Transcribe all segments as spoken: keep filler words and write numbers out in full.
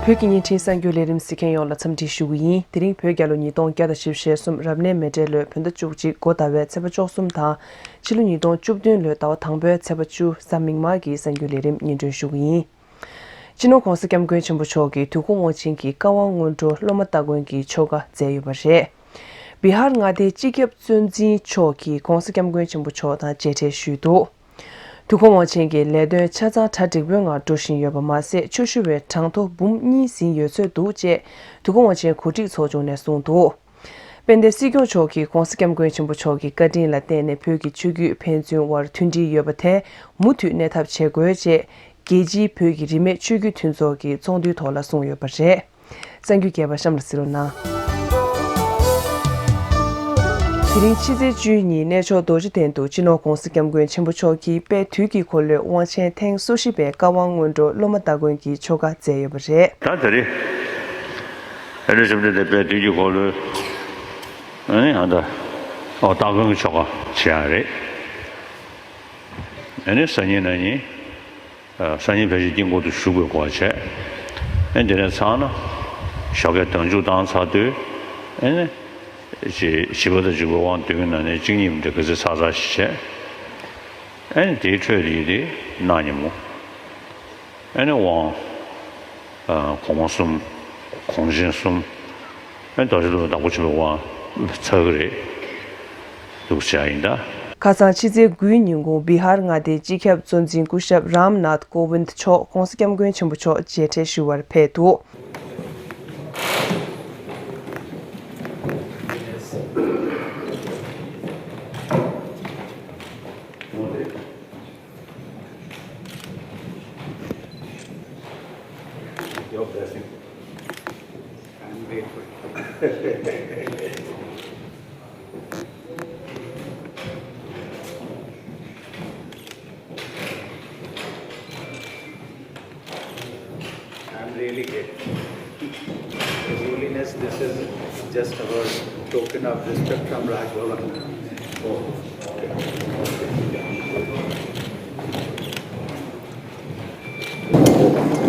བོད་ཀྱི་བརྙན་འཕྲིན་གསར་འགྱུར་ལས་རིམ་གཟིགས་མཁན་ཡོངས་ལ་འཚམས་འདྲི་ཞུ་གི་ཡིན། དེ་རིང་བོད་རྒྱལ་ལོ་ཉིས་སྟོང་བརྒྱ་དང་བཞི་བཅུ་ཞེ་གསུམ་རབ་གནས་མེ་སྤྲེལ་ལོའི་བོད་ཟླ་བཅུ་གཅིག་འགོ་ཟླ་བའི་ཚེས་པ་བཅུ་གསུམ་དང་། ཕྱི་ལོ་ཉིས་སྟོང་བཅུ་བདུན་ལོའི་ཟླ་བ་དང་པོའི་ཚེས་པ་བཅུ་གཟའ་མིག་དམར་གྱི་གསར་འགྱུར་ལས་རིམ་སྙན་སྒྲོན་ཞུ་གི་ཡིན། སྤྱི་ནོར་༧གོང་ས་༧སྐྱབས་མགོན་ཆེན་པོ་མཆོག་གིས་དུས་འཁོར་དབང་ཆེན་གྱི་བཀའ་དབང་སྔོན་འགྲོ་སློབ་མ་སྟ་གོན་གྱི་ཆོ་ག་མཛད་ཡོད་པ་རེད། བི་ཧར་མངའ་སྡེའི་སྤྱི་ཁྱབ་གཙོ་འཛིན་མཆོག་གིས་༧གོང་ས་༧སྐྱབས་མགོན་ཆེན་པོ་མཆོག་དང་མཇལ་འཕྲད་ཞུས་འདུག་དུས་འཁོར་དབང་ཆེན་གྱི་ལས་དོན་ཆ་ཚང་གྲ་འགྲིག་པོའི་ངང་འགྲོ་བཞིན་ཡོད་པ་མ་ཟད། ཆོས་ཞུ་བའི་གྲངས་ཐོ་འབུམ་གཉིས་ཟིན་ཡོད་ཚོད་འདུག་ཅེས་དུས་འཁོར་དབང་ཆེན་གོ་སྒྲིག་ཚོགས་ཆུང་ནས་གསུངས་འདུག་དཔལ་ལྡན་སྲིད་སྐྱོང་མཆོག་གིས་༧གོང་ས་༧སྐྱབས་མགོན་ཆེན་པོ་མཆོག་གི་བཀའ་དྲིན་ལ་བརྟེན་ནས་བོད་ཀྱི་ཆོས་བརྒྱུད་ཕན་ཚུན་དབར་མཐུན་སྒྲིལ་ཡོད་པ་དེ་མུ་མཐུད་གནས་ཐབས་བྱེད་དགོས་ཅེས། རྒྱལ་སྤྱིའི་བོད་ཀྱི་རིས་མེད་ཆོས་བརྒྱུད་མཐུན་ཚོགས་ཀྱི་ཚོགས་འདུའི་ཐོག་ལ་གསུངས་ཡོད་པ་རེད། གསར་འགྱུར་རྒྱས་པ་གཤམ་ལ་གཟིགས་རོགས་གནང་། དེ་རིང་ཕྱི་ཚེས་བཅུ་གཉིས་གནས་མཆོག་རྡོ་རྗེ་གདན་དུ་སྤྱི་ནོར་༧གོང་ས་༧སྐྱབས་མགོན་ཆེན་པོ་མཆོག་གིས་དཔལ་དུས་ཀྱི་འཁོར་ལོའི་དབང་ཆེན་ཐེངས་སོ་བཞི་པའི་བཀའ་དབང་སྔོན་འགྲོ་སློབ་མ་སྟ་གོན་གྱི་ཆོ་ག་མཛད་ཡོད་པ་རེད། ད་དེ་རིང་ཨ་རི་ཞབས་འདྲེན་དེ་དཔལ་དུས་ཀྱི་འཁོར་ལོའི་ཨ་ནི་ཨ་ད་ཨོ་སྟ་གོན་གྱི་ཆོ་ག་བྱེད་ཡ་རེད། ཨ་ནི་སང་ཉིན་གནངས་ཉིན། སང་ཉིན་ཕལ་ཆེར་དཀྱིལ་འཁོར་དུ་བཞུགས་པའི་སྐོར་བྱས། ཨ་ནི་དེ་ནས་ཚར་ན་ཞོགས་ཀས་གདན་འཇུག་བཏང་ཚར་དུས། ཨ་ནི་ཞི་ཞི་བ་དང་འཇུག་པའི་དབང་བསྡུས་ཀྱི་ནང་ནས་གཅིག་གཉིས་མི་འདྲ་ག་ཚོད་ཚར་ཚར་ཞིག་བྱས། ཨ་ནི་དེའི་འཕྲོས་དེ་ཡི་དེ་གནངས་ཉིན་མོ། ཨ་ནི་དབང་གོང་མ་གསུམ། གོང་ཆེན་གསུམ། ཨ་ནི་རྡོ་རྗེ་སློབ་དཔོན་དྭགས་པོ་ཆེན་པོའི་དབང་ཚར་གི་རེད། འདུག་བྱ་ཡིན་ད། ཁ་སང་ཕྱི་ཚེས་དགུའི་ཉིན་གུང་བི་ཧར་མངའ་སྡེའི་སྤྱི་ཁྱབ་གཙོ་འཛིན་སྐུ་ཞབས་རམ་ནཱཐ་ཀོ་ཝིནྡ་མཆོག་༧གོང་ས་༧སྐྱབས་མགོན་ཆེན་པོ་མཆོག་མཇལ་འཕྲད་ཞུ་བར་ཕེབས་འདུག Your blessing. I'm grateful. I'm really grateful. Your Holiness, this is just our token of respect from Raj Bhavan. Oh, okay.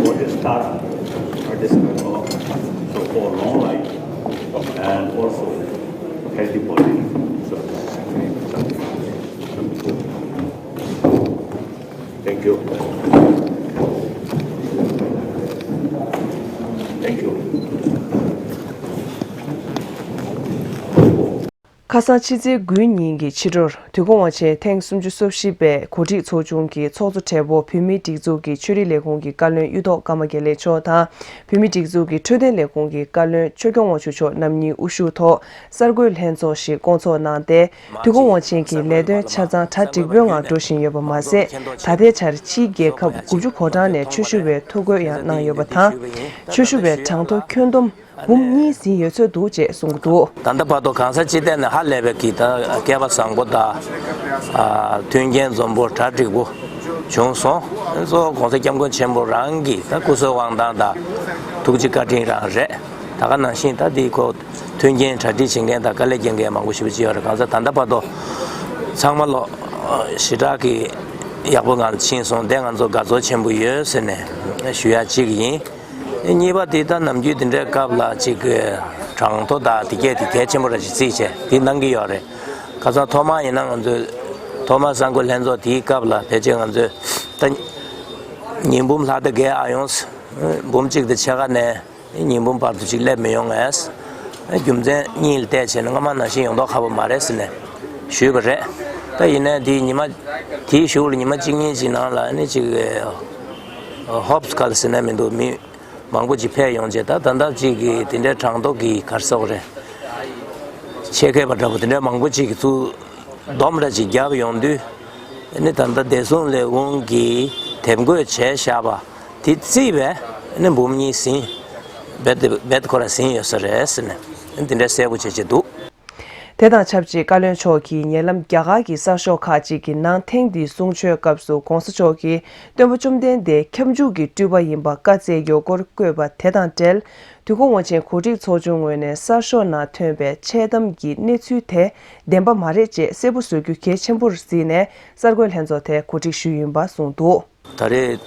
What is Tara? What is Tara? So for long life and also healthy body. So, thank you. Thank you. ཁ་སང་ཕྱི་ཚེས་དགུའི་ཉིན་གྱི་ཕྱི་དྲོར་དུས་འཁོར་དབང་ཆེན་ཐེངས་སུམ་ཅུ་སོ་བཞི་པའི་གོ་སྒྲིག་ཚོགས་ཆུང་གི་ཚོགས་གཙོ་གྲས་པོ་བོད་མིའི་སྒྲིག་འཛུགས་ཀྱི་ཆོས་རིག་ལས་ཁུངས་ཀྱི་བཀའ་བློན་གཡུ་ཐོག་ཀརྨ་དགེ་ལེགས་མཆོག་དང་། བོད་མིའི་སྒྲིག་འཛུགས་ཀྱི་འཕྲོད་བསྟེན་ལས་ཁུངས་ཀྱི་བཀའ་བློན་ཆོས་སྐྱོང་དབང་ཕྱུག་མཆོག་རྣམ་གཉིས་དབུ་བཞུགས་ཐོག་གསར་འགོད་ལྷན་ཚོགས་ཤིག་བསྐོང་ཚོགས་གནང་སྟེ། དུས་འཁོར་དབང་ཆེན་གྱི་ལས་དོན་ཆ་ཚང་གྲ་འགྲིག་པོའི་ངང་འགྲོ་བཞིན་ཡོད་པ་མ་ཟད། ད་ལྟའི་ཆར་ཕྱིའི་རྒྱལ་ཁབ་དགུ་བཅུ་གོ་གྲངས་ནས་ཆོས་ཞུ་བའི་ཐོ་འགོད་ཡང་གནང་ཡོད་པ་དང་། ཆོས་ཞུ་བའི་གྲངས་ཐོ་ཁྱོན་བསྡོམས་འབུམ་གཉིས་ཟིན་ཡོད་ཚོད་འདུག་ཅེས་གསུངས་འདུག་ད་ལྟ་བར་དུ་གང་ཟག་སྤྱི་བསྟན་ནས་ཧ་ལས་པའི་གི་ད་སྐལ་པ་བཟང་པོ་དང་། ཨ་མཐུན་རྐྱེན་འཛོམས་པོ་གྲ་འགྲིག་པོ་བྱུང་སོང་། གཙོ་བོ་༧གོང་ས་༧སྐྱབས་མགོན་ཆེན་པོ་རང་གི་ད་སྐུ་གཟུགས་དབང་ཐང་དང་ཐུགས་རྗེ་བཀའ་དྲིན་རང་རེད། ད་ག་ནང་བཞིན་ད་འདི་ཁོ་མཐུན་རྐྱེན་གྲ་སྒྲིག་བྱེད་མཁན་དང་དཀའ་ལས་རྒྱག་མཁན་མང་པོ་ཞེ་པོ་ཅིག་ཡོད་རེད། གང་ཟག་ད་ལྟ་བར་དུ་ཚང་མ་ལོ་ཞེ་དྲག་གི་ཡག་པོ་ངང་ཕྱིན་སོང་། དེ་ང་ཚོ་དགའ་ཚོར་ཆེན་པོ་ཡོད་ཟེར་ནས་ཞུ་ཡ་གཅིག་ཡིན། གཉིས་པ་དེ་ད་ནམ་རྒྱུན་དེ་འདྲའི་སྐབས་ལ་ཅིག་གྲངས་ཐོ་དང་དེ་གས་དེ་གལ་ཆེན་པོ་ར་ཅིག་བརྩིས་བྱས་དེ་གནང་གི་ཡོད་རེད། ཁ་སང་ཐོག་མ་ཡིན་ན་ང་ཚོས་ཐོག་མ་གསར་འགོད་ལྷན་ཚོགས་དེའི་སྐབས་ལ་ཕལ་ཆེར་ང་ཚོས་ད་ཉིས་འབུམ་ལྷག་ད་བརྒལ་ཨ་ཡོང་། འབུམ་གཅིག་དང་ཕྱེད་ཀ་ནས་ཉིས་འབུམ་བར་དུ་ཅིག་སླེབས་མི་ཡོང་ངས། རྒྱུ་མཚན་གཉིས་ལ་བལྟས་བྱས་ན་སྔ་མ་ནང་བཞིན་ཡོང་མདོག་ཁ་པོ་མ་རེད་ཟེར་ནས་ཞུས་པ་རེད། ད་ཡིན་ནའི་དེའི་ཉི་མ་དེའི་གཞུག་ལ་ཉི་མ་གཅིག་གཉིས་ཅིག་ནང་ལ་ནི་ཅིག་ཧོབ་སི་ཁ་ལ་ཟེར་ན་མི་འདུག་མི་མང་པོ་ཅིག་ཕེབས་ཡོང་བྱས། ད་ད་ལྟ་ཅིག་གི་དེ་འདྲའི་གྲངས་ཐོ་གི་ག་རེ་ཟེར་དགོས་རེད། ཆེད་མཁས་པ་འདྲ་པོ་དེ་འདྲ་མང་པོ་ཅིག་གིས་ཚུར་སྡོམ་འདྲ་ཅིག་བརྒྱབ་ཡོང་དུས། ནི་ད་ལྟ་བདེ་སྲུང་ལས་ཁུངས་ཀྱིས་དེབ་འགོད་བྱས་བཞག་པ་དེ་བརྩིས་པས་ནི་འབུམ་གཉིས་ཟིན། རྦད་དེ་རྦད་དེ་ཁོ་རང་ཟིན་ཡོད་ས་རེད་ཟེར་ནས་འདི་འདྲ་གསལ་པོ་བྱས་བྱས་འདུག་དེ་དང་ཆབས་ཅིག་བཀའ་བློན་མཆོག་གིས་ཉེ་ལམ་རྒྱ་གར་གྱི་གསར་ཤོག་ཁག་ཅིག་གི་ནང་ཐེངས་འདིའི་གསུང་ཆོས་སྐབས་སུ་༧གོང་ས་མཆོག་གིས་སྟོན་པ་བཅོམ་ལྡན་འདས་ཁྱབ་འཇུག་གི་སྤྲུལ་པ་ཡིན་པ་བཀའ་སྩལ་ཡོད་སྐོར་བཀོད་པ་དེ་དང་འབྲེལ། དུས་འཁོར་དབང་ཆེན་གོ་སྒྲིག་ཚོགས་ཆུང་ངོས་ནས་གསར་ཤོག་ནང་ཐོན་པའི་འཆལ་གཏམ་གྱི་གནས་ཚུལ་དེ་བདེན་པ་མ་རེད་ཅེས་གསལ་པོ་བཟོ་རྒྱུ་གལ་ཆེན་པོར་བརྩིས་ནས་གསར་འགོད་ལྷན་ཚོགས་དེ་གོ་སྒྲིག་ཞུས་ཡིན་པ་གསུངས་འདུག་ད་རེས་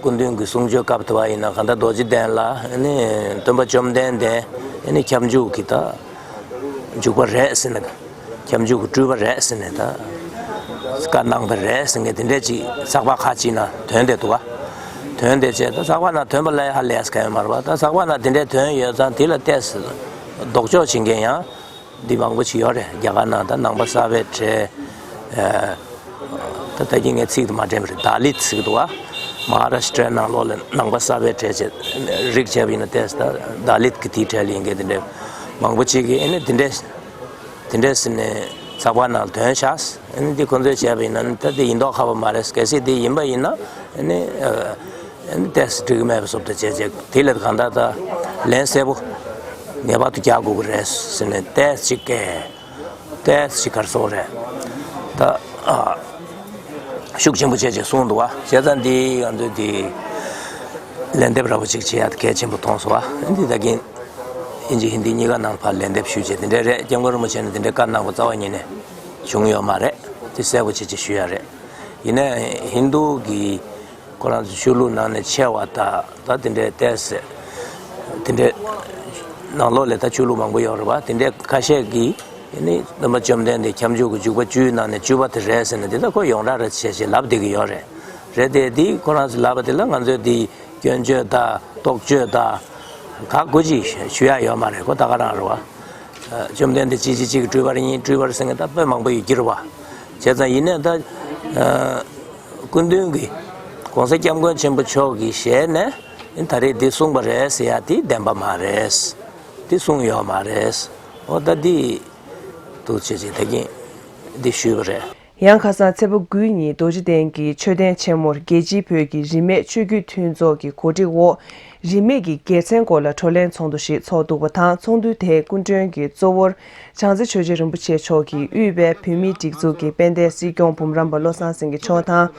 སྐུ་མདུན་གྱི་གསུང་ཆོས་སྐབས་དུ་བ་ཡིན་ན་གང་ལྟར་རྡོ་རྗེ་གདན་ལ་ཨ་ནི་སྟོན་པ་བཅོམ་ལྡན་འདས་ཨ་ནི་ཁྱབ་འཇུག་གི་ད་འཇུག་པ་རེད་ཟེར་ནས། ཁྱབ་འཇུག་གི་སྤྲུལ་པ་རེད་ཟེར་ནས་ད་བཀའ་གནང་བ་རེད་ཟེར་མཁན་དེ་འདྲས་ཅིག་ཚགས་པར་ཁག་ཅིག་ན་ཐོན་བསྡད་འདུག་བ། ཐོན་བསྡད་བྱས་ད་ཚགས་པར་ནང་ཐོན་པ་ལ་ཧ་ལས་ག་ཡོད་མ་རེད་བ། ད་ཚགས་པར་ནང་དེ་འདྲས་ཐོན་ཡོད་ཙང་དེ་ལ་ཏོག་ཙམ་ལྡོག་ཕྱོགས་བྱེད་མཁན་ཡང་འདི་མང་པོ་ཞིག་ཡོད་རེད། རྒྱ་གར་ནང་ད་ནང་པ་གསར་པའི་གྲས། ད་ད་གིན་ངས་ཚིག་དེ་མ་དྲན་པ་རེད། ད་ལིད་ཟེར་གི་འདུག་བ། མ་ཧཱ་རཱ་ཤི་ཏྲའི་ནང་ལོགས་ལ་ནང་པ་གསར་པའི་གྲས་བྱས་རིགས་བྱས་པ་ཡིན་ན་ཏོག་ཙམ་ད་ད་ལིད་ཀྱི་དེའི་གྲས་ལ་ཡིན་མཁན་དེ་འདྲས་མང་པོ་ཅིག་གིས་ཨ་ནི་དེ་འདྲས་དེ་འདྲས་ཟེར་ནས་ཚགས་པར་ནང་ཐོན་ཤག་ཨ་ནི་འདི་ཁོ་ཚོས་བྱས་པ་ཡིན་ན་ད་དེ་ཡིན་མདོག་ཁ་པོ་མ་རེད། གལ་སྲིད་དེ་ཡིན་པ་ཡིན་ན་ཨ་ནི་ཨ་ནི་ཏོག་ཙམ་འགྲིག་གི་མེད་པ་བཟོ་འདྲ་བྱས་བྱས་དེ་ལ་གང་ལྟར་ད་ལན་གསལ་པོ་ངེས་པར་དུ་རྒྱག་དགོས་ཀྱི་རེད་ཟེར་ནས་ཏོག་ཙམ་ཅིག་གས། ཏོག་ཙམ་ཅིག་གར་སོང་རེད། ད་ཨ་ཤུགས་ཆེན་པོ་བྱས་བྱས་གསུངས་འདུག་བ། བྱས་ཙང་འདི་ང་ཚོས་འདི་ལན་འདེབས་ར་བ་ཅིག་བྱེད་ཡ་གལ་ཆེན་པོ་མཐོང་སོང་བ། འདི་ད་གིན་ཨིན་ཇི་ཧིན་དི་གཉིས་ཀ་ནང་ཕར་ལན་འདེབས་ཞུས་བྱས་དེ་འདྲས་རེད། སྐྱབས་མགོན་རིན་པོ་ཆེ་ནས་དེ་འདྲས་བཀའ་གནང་བ་རྩ་བ་ཉིད་ནས་བྱུང་ཡོད་མ་རེད། དེ་གསལ་པོ་བྱས་བྱས་ཞུ་ཡ་རེད། ཡིན་ནའི་ཧིན་དུ་གི་ཁོ་རང་ཚོ་ཆོས་ལུགས་ནང་ནས་ཆེ་བ་དང་ད་དེ་འདྲའི་ཏོག་ཙམ་དེ་འདྲའི་ནང་ལོགས་ལ་ད་ཆོས་ལུགས་མང་པོ་ཡོད་རེད་བ། དེ་འདྲའི་ཁ་ཤས་ཀྱིས་ནི་སྟོན་པ་བཅོམ་ལྡན་འདས་ཁྱབ་འཇུག་གི་འཇུག་པ་བཅུའི་ནང་ནས་བཅུ་པ་དེ་རེད་ཟེར་ནས་དེ་ད་ཁོ་ཡོངས་གྲགས་རེད་བྱས་བྱས་ལབ་བསྡད་ཀྱི་ཡོད་རེད། རེད་དེ་དེ་ཁོ་རང་ཚོས་ལབ་པ་དེ་ལ་ང་ཚོས་དེ་སྐྱོན་བརྗོད་དང་རྟོག་དཔྱོད་དང་ག་དགོས་ཅིག་ཞུ་ཡ་ཡོད་མ་རེད། ཁོ་ད་ག་རང་རེད་བ། བཅོམ་ལྡན་འདས་གཅིག་གཅིག་གཅིག་གི་སྤྲུལ་པ་རེད་ཡིན་སྤྲུལ་པ་རེད་ཟེར་མཁན་ད་དཔེ་མང་པོ་ཡོད་ཀྱི་རེད་བ། བྱས་ཙང་ཡིན་ནའི་ད་སྐུ་མདུན་གྱིས་༸གོང་ས་༸སྐྱབས་མགོན་ཆེན་པོ་མཆོག་གི་ཞལ་ནས་ད་རེས་འདི་གསུངས་པ་རེད་ཟེར་ཡ་དེ་བདེན་པ་མ་རེད། འདི་གསུངས་ཡོད་མ་རེད། འོ་ད་འདི་འདུག་བྱས་བྱས་ད་གིན་འདི་ཞུས་པ་རེད། ཡང་ཁ་སང་ཚེས་པ་དགུ་ཉིན་རྡོ་རྗེ་གདན་གྱི་མཆོད་རྟེན་ཆེན་མོར་རྒྱལ་སྤྱིའི་བོད་ཀྱི་རིས་མེད་ཆོས་བརྒྱུད་མཐུན་ཚོགས་ཀྱི་གོ་སྒྲིག་འོག་རིས་མེད་ཀྱི་དགེ་མཚན་སྐོར་ལ་བགྲོ་གླེང་ཚོགས་འདུ་ཞིག་ཚོགས་འདུག་པ་དང་། ཚོགས་འདུ་དེའི་སྐུ་མགྲོན་གྱི་གཙོ་བོར་བྱང་རྩེ་ཆོས་རྗེ་རིན་པོ་ཆེ་མཆོག་གིས་དབུས་པའི་བོད་མིའི་སྒྲིག་འཛུགས་ཀྱི་དཔལ་ལྡན་སྲིད་སྐྱོང་འབུམ་རམས་པ་བློ་བཟང་སེང་གེ་མཆོག་དང་།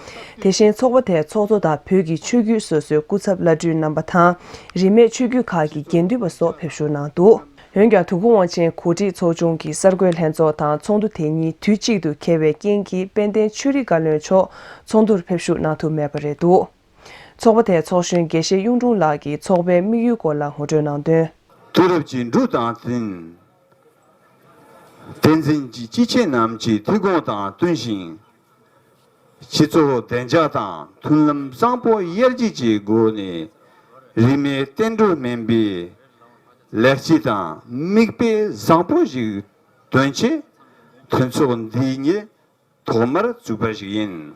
དེ་བཞིན་ཚོགས་པ་དེའི་ཚོགས་གཙོ་དང་བོད་ཀྱི་ཆོས་བརྒྱུད་སོ་སོའི་སྐུ་ཚབ་བླ་སྤྲུལ་རྣམ་པ་དང་། རིས་མེད་ཆོས་བརྒྱུད་ཁག་གི་དགེ་འདུན་པ་སོགས་ཕེབས་བཞུགས་གནང་འདུག་འོན་ཀྱང་དུ་ཁུ་དབང་ཆེན་གོ་སྒྲིག་ཚོགས་ཆུང་གི་གསར་འགོད་ལྷན་ཚོགས་དང་ཚོགས་འདུ་དེ་གཉིས་དུས་གཅིག་ཏུ་འཁེལ་བའི་རྐྱེན་གྱིས་དཔལ་ལྡན་ཆོས་རིག་བཀའ་བློན་མཆོག་ཚོགས་འདུར་ཕེབས་བཞུགས་གནང་ཐུབ་མེད་པ་རེད་འདུག་ཚོགས་པ་དེའི་ཚོགས་གཞོན་དགེ་བཤེས་གཡུང་དྲུང་ལགས་ཀྱིས་ཚོགས་པའི་དམིགས་ཡུལ་སྐོར་ལ་ངོ་སྤྲོད་གནང་དོན། དུས་རབས་ཀྱི་འབྲུག་དང་བསྟུན། བསྟན་འཛིན་གྱི་སྐྱེས་ཆེན་རྣམས་ཀྱི་ཐུགས་དགོངས་དང་བསྟུན་ཞིང་། སྤྱི་ཚོགས་བདེ་འཇགས་དང་མཐུན་ལམ་བཟང་པོ་ཡར་རྒྱས་ཀྱི་སྒོ་ནས་རིས་མེད་བསྟན་འགྲོར་སྨན་པའི་ལས་སྤྱི་དང་མིག་དཔེ་བཟང་པོ་ཞིག་སྟོན་ཆེད་མཐུན་ཚོགས་འདི་ཉིད་ཐོག་མར་བཙུགས་པ་ཞིག་ཡིན།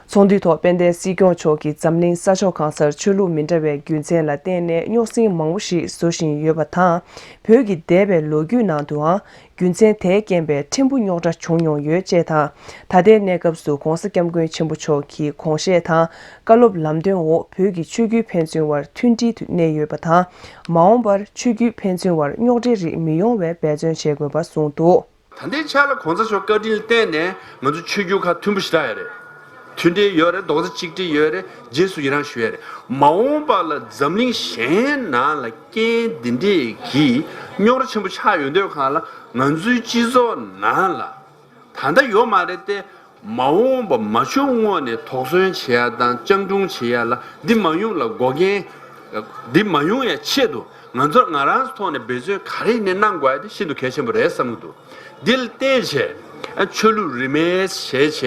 ཚོགས་འདུའི་ཐོག་དཔལ་ལྡན་སྲིད་སྐྱོང་མཆོག་གིས་འཛམ་གླིང་ས་ཕྱོགས་གང་སར་ཆོས་ལུགས་མི་འདྲ་བའི་རྒྱུ་མཚན་ལ་བརྟེན་ནས་རྙོག་ཟིང་མང་པོ་ཞིག་བཟོ་བཞིན་ཡོད་པ་དང་། བོད་ཀྱི་འདས་པའི་ལོ་རྒྱུས་ནང་དུའང་རྒྱུ་མཚན་དེས་རྐྱེན་པས་ཕྲན་བུ་རྙོག་དྲ་བྱུང་མྱོང་ཡོད་ཅེས་དང་། ད་ལྟའི་གནས་སྐབས་སུ་༸གོང་ས་༸སྐྱབས་མགོན་ཆེན་པོ་མཆོག་གི་དགོངས་བཞེད་དང་བཀའ་སློབ་ལམ་སྟོན་འོག་བོད་ཀྱི་ཆོས་བརྒྱུད་ཕན་ཚུན་བར་མཐུན་སྒྲིལ་དུ་གནས་ཡོད་པ་དང་། མ་འོངས་པར་ཆོས་བརྒྱུད་ཕན་ཚུན་བར་རྙོག་དྲའི་རིགས་མི་ཡོང་བའི་འབད་བརྩོན་བྱེད་དགོས་པ་གསུངས་འདུག་ད་ལྟའི་ཆ་ལ་༸གོང་ས་མཆོག་བཀའ་དྲིན་ལ་བརྟེན་ནས་ང་ཚོ་ཆོས་བརྒྱུད་ཁག་མཐུན་པོ་ཞེ་དྲག་ཡོད་རེད། མཐུན་སྒྲིལ་ཡོད་རེད། རྡོག་རྩ་གཅིག་སྒྲིལ་ཡོད་རེད། རྗེས་སུ་ཡི་རང་ཞུ་ཡ་རེད། མ་འོངས་པ་ལ་འཛམ་གླིང་གཞན་ནང་ལ་རྐྱེན་འདི་འདྲས་ཀྱིས་རྙོག་དྲ་ཆེན་པོ་ཆགས་ཡོང་དུས་སྒང་ལ་ང་ཚོའི་སྤྱི་ཚོགས་ནང་ལ་ད་ལྟ་ཡོད་མ་རེད་དེ། མ་འོངས་པ་མ་བྱུང་སྔོན་ནས་དོགས་ཟོན་བྱེད་ཡ་དང་སྤྱང་གྲུང་བྱེད་ཡ་ལ་འདི་མ་ཡོང་ལ་འགོག་རྐྱེན། འདི་མ་ཡོང་ཡ་ཆེད་དུ་ང་ཚོ་ང་རང་ཚོ་ཐོག་ནས་འབད་བརྩོན་ག་རེ་ཡིན་ནའི་གནང་དགོས་ཡ་དེ་ཤིན་ཏུ་གལ་ཆེན་པོ་རེད་བསམ་གྱི་འདུག་འདི་ལ་བརྟེན་བྱས་ཨ་ཆོས་ལུགས་རིས་མེད་བྱས་བྱས་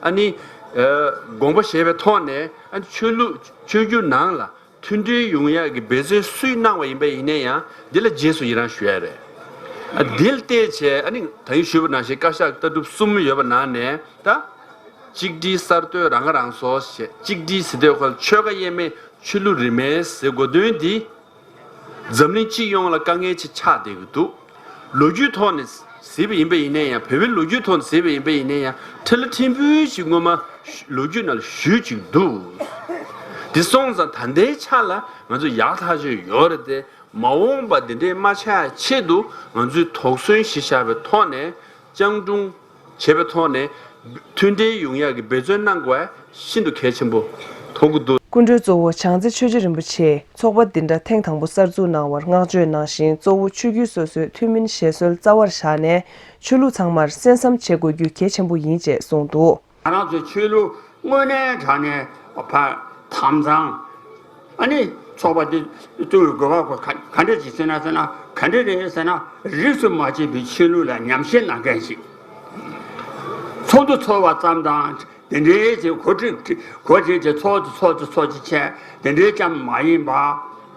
ཨ་ནི་དགོངས་པ་བཞེས་པའི་ཐོག་ནས་ཨ་ཆོས་ལུགས་ཆོས་བརྒྱུད་ནང་ལ་མཐུན་སྒྲིལ་ཡོང་ཡག་གི་འབད་བརྩོན་སུས་གནང་བ་ཡིན་པ་ཡིན་ན་ཡང་འདི་ལ་རྗེས་སུ་ཡི་རང་ཞུ་ཡ་རེད། ཨ་འདི་ལ་བལྟས་བྱས་ཨ་ནི་ད་གིན་ཞུས་པ་ནང་བཞིན་བཀའ་ཤག་ལྟ་གྲུབ་གསུམ་ཡོད་པ་ནང་ནས་ད་གཅིག་སྒྲིལ་གསར་གཏོད་རང་ཁ་རང་གསོ་ཞེས་གཅིག་སྒྲིལ་ཟེར་དུས་ཁོ་ལ་ཆོལ་ཁ་དབྱེ་མེད་ཆོས་ལུགས་རིས་མེད་ཟེར་དགོས་དོན་འདི་འཛམ་གླིང་སྤྱི་ཡོངས་ལ་དཀའ་ངལ་ཅིག་ཆགས་བསྡད་ཀྱི་འདུག་ལོ་རྒྱུས་ཐོག་ནས་གཟིགས་པ་ཡིན་པ་ཡིན་ན་ཡང་བོད་པའི་ལོ་རྒྱུས་ཐོག་ནས་གཟིགས་པ་ཡིན་པ་ཡིན་ན་ཡང་ཁྲི་ལ་ཕྲན་བུ་ཞིག་སྔོན་མ་ལོ་རྒྱུས་ནང་ལ་ཞུས་ཅིག་འདུག་འདི་སོང་ཙང་ད་ལྟའི་ཆ་ལ་ང་ཚོ་ཡག་ཐག་ཆོད་ཡོད་རེད་དེ། མ་འོངས་པ་འདི་འདྲའི་མ་ཆགས་ཆེད་དུ་ང་ཚོས་དོགས་ཟོན་གཞི་བཞག་པའི་ཐོག་ནས་སྤྱང་གྲུང་བྱེད་པའི་ཐོག་ནས་མཐུན་སྒྲིལ་ཡོང་ཡག་གི་འབད་བརྩོན་གནང་དགོས་ཤིན་ཏུ་གལ་ཆེན་པོ་མཐོང་གི་འདུག་སྐུ་མགྲོན་གཙོ་བོ་བྱང་རྩེ་ཆོས་རྗེ་རིན་པོ་ཆེས་ཚོགས་པ་འདི་འདྲ་ཐེངས་དང་པོ་གསར་འཛུགས་གནང་བར་བསྔགས་བརྗོད་གནང་ཞིང་། གཙོ་བོ་ཆོས་བརྒྱུད་སོ་སོའི་ཐུན་མིན་བཞེད་སྲོལ་རྩ་བར་བཞག་ནས་ཆོས་ལུགས་ཚང་མར་གསན་བསམ་བྱེད་དགོས་རྒྱུ་གལ་ཆེན་པོ་ཡིན་ཅེས་གསུངས་འདུག་ང་རང་ཚོའི་ཆོས་ལུགས་དངོས་གནས་དྲང་གནས་ཕར་ དམ་གཙང་། ཨ་ནི་ཚོགས་པ་འདི་བཙུགས་པའི་དགོས་པ་ག་ག་འདྲ་ཅིག་ཟེར་ན་ཟེར་ན་ག་འདྲ་རེད་ཟེར་ན། རིས་སུ་མ་ཆད་པའི་ཆོས་ལུགས་ལ་ཉམས་ཞིབ་གནང་མཁན་ཞིག་ཚོགས་འདུ་ཚོགས་པ་ཙམ་དང་། དེ་འདྲའི་ཅིག་གོ་སྒྲིག་གོ་སྒྲིག་ཅིག་ཚོགས་འདུ་ཚོགས་འདུ་ཚོགས་ཅིག་བྱས་དེ་འདྲའི་ཙམ་མ་ཡིན་པ།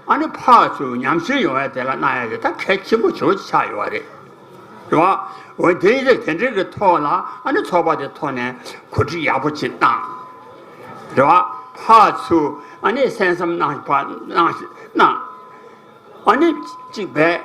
ཨ་ནི་ཕར་ཚུར་ཉམས་ཞིབ་ཡོང་ཡ་དེ་ལ་གནང་ཡ་དེ་ད་གལ་ཆེན་པོ་ཞེ་པོ་ཅིག་ཆགས་ཡོད་པ་རེད། རེད་བ། འོ་དེ་ཡིན་ཙང་དེ་འདྲའི་གི་ཐོག་ལ་ཨ་ནི་ཚོགས་པ་དེ་ཐོག་ནས་གོ་སྒྲིག་ཡག་པོ་ཅིག་བཏང་། རེད་བ། ཕར་ཚུར་ཨ་ནི་གསན་བསམ་གནང་བ་གནང་གནང་། ཨ་ནི་གཅིག་བས་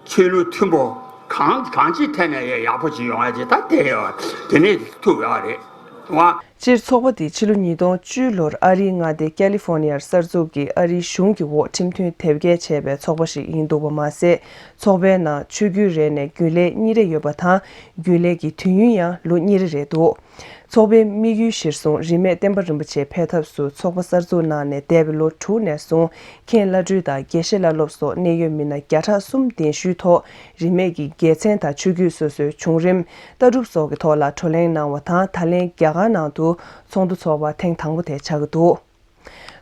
ཆོས་ལུགས་མཐུན་པོ་གང་གང་ཅིའི་ཐད་ནས་ཡང་ཡག་པོ་ཅིག་ཡོང་ཡ་ཅིག་ད་དེ་ཡོད་དེ་ནས་ཐུག་ཡོད་རེད་བ། སྤྱིར་ཚོགས་པ་འདི་ཕྱི་ལོ་ཉིས་སྟོང་བཅུ་ལོར་ཨ་རིའི་མངའ་སྡེ་ཀ་ལི་ཧྥོ་ནི་ཡར་གསར་འཛུགས་ཀྱིས་ཨ་རིའི་གཞུང་གི་འོག་ཁྲིམས་མཐུན་དེབ་སྐྱེལ་བྱས་པའི་ཚོགས་པ་ཞིག་ཡིན་འདུག་པ་མ་ཟད། ཚོགས་པའི་ནང་ཆོས་བརྒྱུད་རེ་ནས་རྒྱུན་ལས་གཉིས་རེ་ཡོད་པ་དང་། རྒྱུན་ལས་ཀྱི་དུས་ཡུན་ཡང་ལོ་གཉིས་རེ་རེད་འདུག་ཚོགས་པའི་དམིགས་ཡུལ་གཞིར་བཟུང་རིས་མེད་བསྟན་པ་རིན་པོ་ཆེ་འཕེལ་ཐབས་སུ་ཚོགས་པ་གསར་འཛུགས་གནང་ནས་འདས་པའི་ལོ་དྲུག་ནས་བཟུང་མཁན་བླ་སྤྲུལ་དང་དགེ་བཤེས་བླ་སློབ་སོགས་གནད་ཡོད་མི་སྣ་བརྒྱ་ཕྲག་གསུམ་གདན་ཞུའི་ཐོག་རིས་མེད་ཀྱི་དགེ་མཚན་དང་ཆོས་བརྒྱུད་སོ་སོའི་བྱུང་རིམ། ལྟ་གྲུབ་སོགས་ཀྱི་ཐོག་ལ་བགྲོ་གླེང་གནང་བ་དང་། ད་ལན་རྒྱ་གར་ནང་དུ་ཚོགས་འདུ་ཚོགས་པ་ཐེངས་དང་པོ་དེ་ཆགས་ཀྱི་འདུག་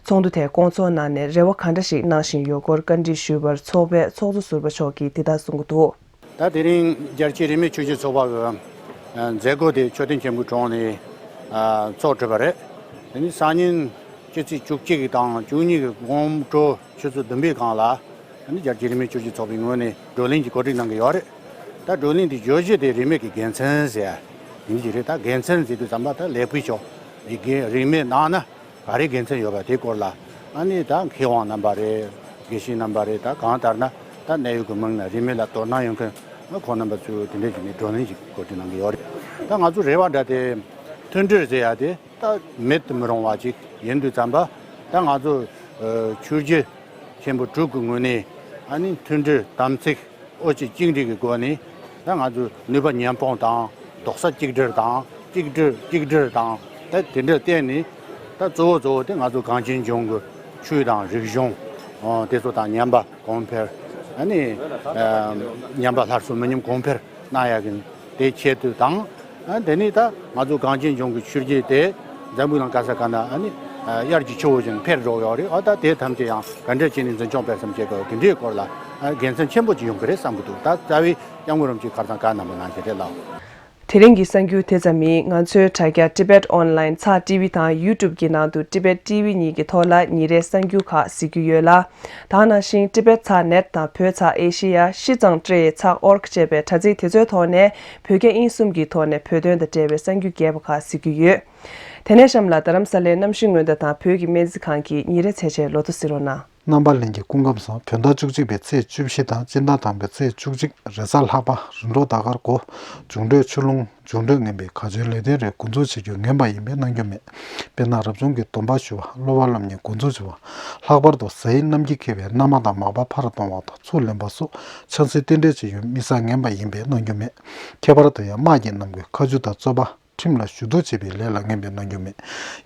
ཚོགས་འདུ་དེ་སྐོང་ཚོགས་གནང་ནས་རེ་བ་ག་འདྲ་ཞིག་གནང་བཞིན་ཡོད་སྐོར་བཀའ་འདྲི་ཞུས་པར་ཚོགས་པའི་ཚོགས་གཙོ་ཟུར་པ་མཆོག་གིས་འདི་ལྟར་གསུང་གི་འདུག་ད་དེ་རིང་རྒྱལ་སྤྱིའི་རིས་མེད་ཆོས་བརྒྱུད་ཚོགས་པ་གི་མཛད་སྒོ་དེ་མཆོད་རྟེན་ཆེན་པོའི་དྲུང་ནས་ཚོགས་གྲུབ་པ་རེད། དེ་ནི་སང་ཉིན་ཕྱི་ཚེས་བཅུ་གཅིག་དང་བཅུ་གཉིས་ཀྱི་དགོང་དྲོ་ཆུ་ཚོད་བདུན་པའི་སྒང་ལ། ཨ་ནི་རྒྱལ་སྤྱིའི་རིས་མེད་ཆོས་བརྒྱུད་ཚོགས་པའི་ངོས་ནས་བགྲོ་གླེང་གི་གོ་སྒྲིག་གནང་གི་ཡོད་རེད། ད་བགྲོ་གླེང་དེ་བརྗོད་གཞི་དེ་རིས་མེད་ཀྱི་དགེ་མཚན་ཟེར་ཡ་ཡིན་གྱི་རེད། ད་དགེ་མཚན་ཟེར་དུས་ཙམ་པ་ད་ལེགས་སྤེལ་ཕྱོགས་ཀྱི་དགེ་རིས་མེད་ནང་ན་ག་རེ་དགེ་མཚན་ཡོད་པ་དེའི་སྐོར་ལ། ཨ་ནི་ད་མཁས་དབང་རྣམ་པ་རེད། དགེ་བཤེས་རྣམ་པ་རེད། ད་གང་ལྟར་ན་ད་གནད་ཡོད་ཀྱི་མི་སྣ་རིས་མེད་ལ་དོ་སྣང་ཡོད་མཁན་ཁོང་རྣམ་པ་ཚོས་དེ་འདྲ་བྱས་ནས་བགྲོ་གླེང་ཞིག་གོ་སྒྲིག་གནང་གི་ཡོད་རེད། ད་ང་ཚོ་རེ་བ་འདྲ་དེ་མཐུན་སྒྲིལ་ཟེར་ཡ་དེ་ད་མེད་དུ་མི་རུང་བ་ཅིག་ཡིན་དུས་ཙམ་པ། ད་ང་ཚོ་ཆོས་བརྒྱུད་ཆེན་པོ་དྲུག་གི་ངོས་ནས་ཨ་ནི་མཐུན་སྒྲིལ་དམ་ཚིག་དབུ་ཁྲིད་གཅིག་སྒྲིལ་གྱི་སྒོ་ནས་ད་ང་ཚོས་ནུས་པ་མཉམ་སྤུངས་དང་རྡོག་རྩ་གཅིག་སྒྲིལ་དང་གཅིག་སྒྲིལ་གཅིག་སྒྲིལ་དང་ད་དེ་འདྲ་བརྟེན་ནས། ད་གཙོ་བོ་གཙོ་བོ་དེ་ང་ཚོ་གངས་ཅན་ལྗོངས་ཀྱི་ཆོས་དང་རིག་གཞུང་དེ་ཚོ་དང་ཉམས་པ་གོང་འཕེལ། ཨ་ནི་ཉམས་པ་སླར་གསོ་མི་ཉམས་གོང་འཕེལ་གནང་ཡག་གི་དེ་ཆེད་དུ་དང་། དེ་ནས་ད་ང་ཚོ་གངས་ཅན་ལྗོངས་ཀྱི་ཆོས་བརྒྱུད་དེ་འཛམ་བུ་གླིང་ག་ས་ག་ན་ཨ་ནི་དབྱར་གྱི་ཆུ་བོ་བཞིན་འཕེལ་འགྲོ་ཡོད་རེད། ཨ་ད་དེ་ཐམས་ཅད་ཡང་ག་འདྲ་བྱས་ནས་འཛིན་སྐྱོང་སྤེལ་གསུམ་བྱེད་དགོས་དེ་འདྲའི་སྐོར་ལ་དགེ་མཚན་ཆེན་པོ་ཅིག་ཡོང་གི་རེད་བསམ་གྱི་འདུག་ད་རྩ་བའི་སྐྱབས་མགོན་རིན་པོ་ཆེ་ཁ་སང་བཀའ་གནང་བ་ནང་བཞིན་རེད་ལགས། དེ་རིང་གི་གསར་འགྱུར་དེ་ཙམ་ཡིན། ང་ཚོའི་དྲ་རྒྱ་Tibet Online ཚགས་ཊི་ཝི་དང་YouTube གི་ནང་དུ་Tibet T V གཉིས་ཀྱི་ཐོག་ལ་ཉིན་རེའི་གསར་འགྱུར་ཁག་གཟིགས་རྒྱུ་ཡོད་ལ། ད་ག་ནང་བཞིན་Tibet ཚགས་net དང་བོད་ཚགས་ཨེ་ཤེ་ཡ་ཤི་ཙང་ཀྲེ་ཚགས་org ཅེས་པའི་དྲ་ཚིགས་དེ་ཚོའི་ཐོག་ནས་བོད་རྒྱ་དབྱིན་གསུམ་གྱི་ཐོག་ནས་བོད་དོན་དང་འབྲེལ་བའི་གསར་འགྱུར་རྒྱས་པ་ཁག་གཟིགས་རྒྱུ་ཡོད། དེ་ནས་གཤམ་ལ་རྡ་རམ་ས་ལའི་གནམ་གཤིས་སྔོན་བརྡ་དང་བོད་ཀྱི་སྨན་རྩིས་ཁང་གི་ཉིན་རེའི་ཚེས་ཆའི་ལོ་ཐོ་གཟིགས་རོགས་གནང་། རྣམ་པ་ལྷན་རྒྱས་སྐུ་ཁམས་བཟང་། བོད་ཟླ་བཅུ་གཅིག་པའི་ཚེས་བཅུ་བཞི་དང་སྤྱི་ཟླ་དང་པོའི་ཚེས་བཅུ་གཅིག་རེས་གཟའ་ལྷག་པ་རིམ་གྲོ་ཟླ་སྐར་དགུ། འབྱུང་འཕྲོད་ཆུ་རླུང་འབྱུང་འཕྲོད་ངན་པའི་ག་ཚོད་ལས་དོན་རེ་འགོ་འཛུགས་བྱེད་རྒྱུ་ངན་པ་ཡིན་པའི་གནང་རྒྱུ་མེད། དཔེར་ན་རབ་བྱུང་གི་སྡོམ་པ་ཞུ་བ། སློབ་པ་སློབ་གཉེར་འགོ་འཛུགས་བྱེད་པ། ལྷག་པར་དུ་གཟའ་ཡི་གནམ་གྱིས་ཁེབས་པའི་མནའ་མ་དང་མག་པ་ཕར་གཏོང་བ་དང་ཚུར་ལེན་པ་སོགས་ཆང་སའི་རྟེན་འབྲེལ་བྱེད་ཡུལ་དམིགས་བསལ་ངན་པ་ཡིན་པའི་གནང་རྒྱུ་མེད། ཁྱད་པར་དུ་ཡང་དམག་གི་རྣམ་ཀུན་ཁ་མཆུ་དང་རྩོད་པ། ཁྲིམས་ལ་ཞུ་གཏུག་བྱེད་པའི་ལས་ལ་ངན་པའི་གནང་རྒྱུ་མེད།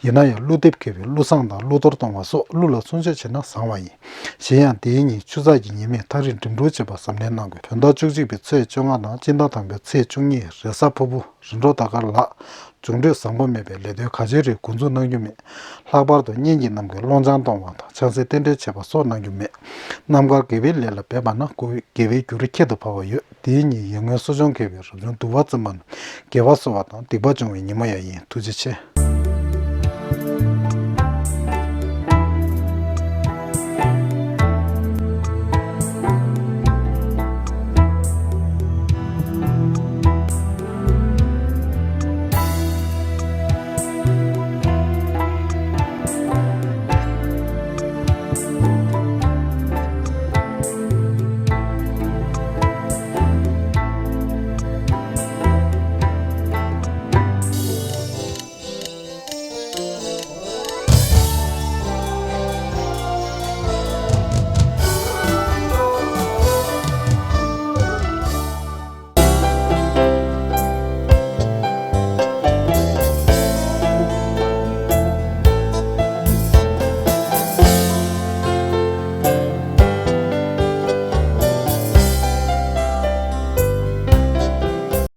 ཡིན་ན་ཡང་ཀླུ་འདེབས་ཁེབས་པའི་ཀླུ་བསངས་དང་ཀླུ་གཏོར་གཏོང་བ་སོགས་ཀླུ་ལ་སྲུང་བྱ་བྱེད་ན་བཟང་བ་ཡིན། གཞན་ཡང་དེའི་ཉིན་ཆུ་ཚགས་ཀྱི་ཉི་མས་ཐག་རིང་འགྲིམ་འགྲུལ་བྱེད་པར་གཟབ་ནན་གནང་དགོས། བོད་ཟླ་བཅུ་གཅིག་པའི་ཚེས་བཅོ་ལྔ་དང་སྤྱི་ཟླ་དང་པོའི་ཚེས་བཅུ་གཉིས་རེས་གཟའ་ཕུར་བུ་རིམ་གྲོ་ཟླ་སྐར་ལགས། འབྱུང་འཕྲོད་བཟང་པོ་མེད་པའི་ལས་དོན་ག་ཚོད་རེ་འགོ་འཛུགས་གནང་རྒྱུ་མེད། ལྷག་པར་དུ་གཉེན་གྱི་རྣམ་ཀུན་སློང་ཆང་གཏོང་བ་དང་ཆང་སའི་རྟེན་འབྲེལ་བྱེད་པ་སོགས་གནང་རྒྱུ་མེད། རྣམ་དཀར་དགེ་བའི་ལས་ལ་འབད་པ་ན་དགེ་བའི་རྒྱུ་རུ་ཁྱད་དུ་འཕགས་པ་ཡོད། དེའི་ཉིན་ཡར་ངོའི་གསོ་སྦྱོང་མཁས་པའི་རབ་བྱུང་བསྡུ་བ་བཙུན་མ་རྣམས་དགེ་བ་གསོ་བ་དང་སྡིག་པ་སྦྱོང་བའི་ཉིན་མོ་ཡང་ཡིན། ཐུགས་རྗེ་ཆེ།